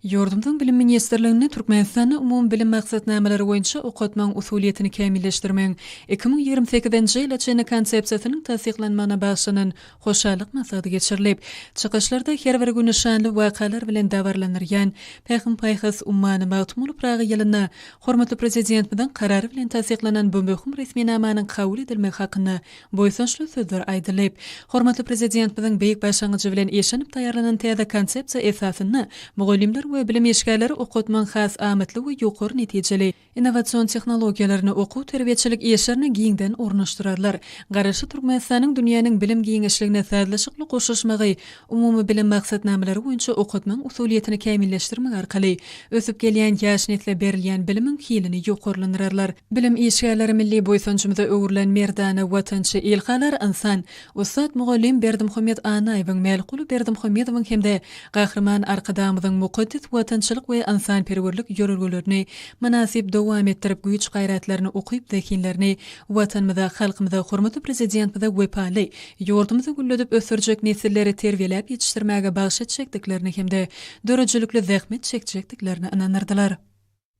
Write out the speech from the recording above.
Ýurdumyzyň Bilim ministrliginde Türkmenistanda umumybilim maksatnamalary boýunça okatmagyň usulyýetini kämilleşdirmegiň 2028-nji ýyla çenli Konsepsiýasynyň tassyklanmagyna bagyşlanan hoşallyk maslahaty geçirilip, çykyşlarda her bir güni şanly wakalar bilen dabaralandyrýan Pähim-paýhas ummany Magtymguly Pyragy ýylynda hormatly Prezidentimiziň Karary bilen tassyklanan bu möhüm resminamanyň kabul edilmegi hakynda Buýsançly sözler aýdylyp, hormatly Prezidentimiziň beýik başlangyjy bilen işlenip taýýarlanan täze Konsepsiýa esasynda mugallymlar we bilim işgärleri okatmagyň has amatly we ýokary netijeli innowasion tehnologiýalaryny okuw-terbiýeçilik işlerine giňden ornaşdyrarlar. Garaşsyz Türkmenistanyň dünýäniň bilim giňişligine sazlaşykly goşulyşmagy umumybilim maksatnamalary boýunça okatmagyň usulyýetini kämilleşdirmek arkaly ösüp gelýän ýaş nesle berilýän bilimiň hilini ýokarlandyrarlar. Bilim işgärleri milli buýsanjymyza öwrülen merdana watançy, ilhalar ynsan, ussat mugallym Berdimuhamet Annaýewiň, Mälikguly Berdimuhamedowyň hem-de Gahryman Arkadagymyzyň mukaddes watançylyk we ynsanperwerlik ýörelgelerini mynasyp dowam etdirip, güýç-gaýratlaryny, ukyp-zehinlerini Watanymyza, halkymyza, hormatly Prezidentimize wepaly, ýurdumyzy gülledip ösdürjek nesilleri terbiýeläp ýetişdirmäge bagyş etjekdiklerini hem-de döredijilikli zähmet çekjekdiklerine ynandyrdylar.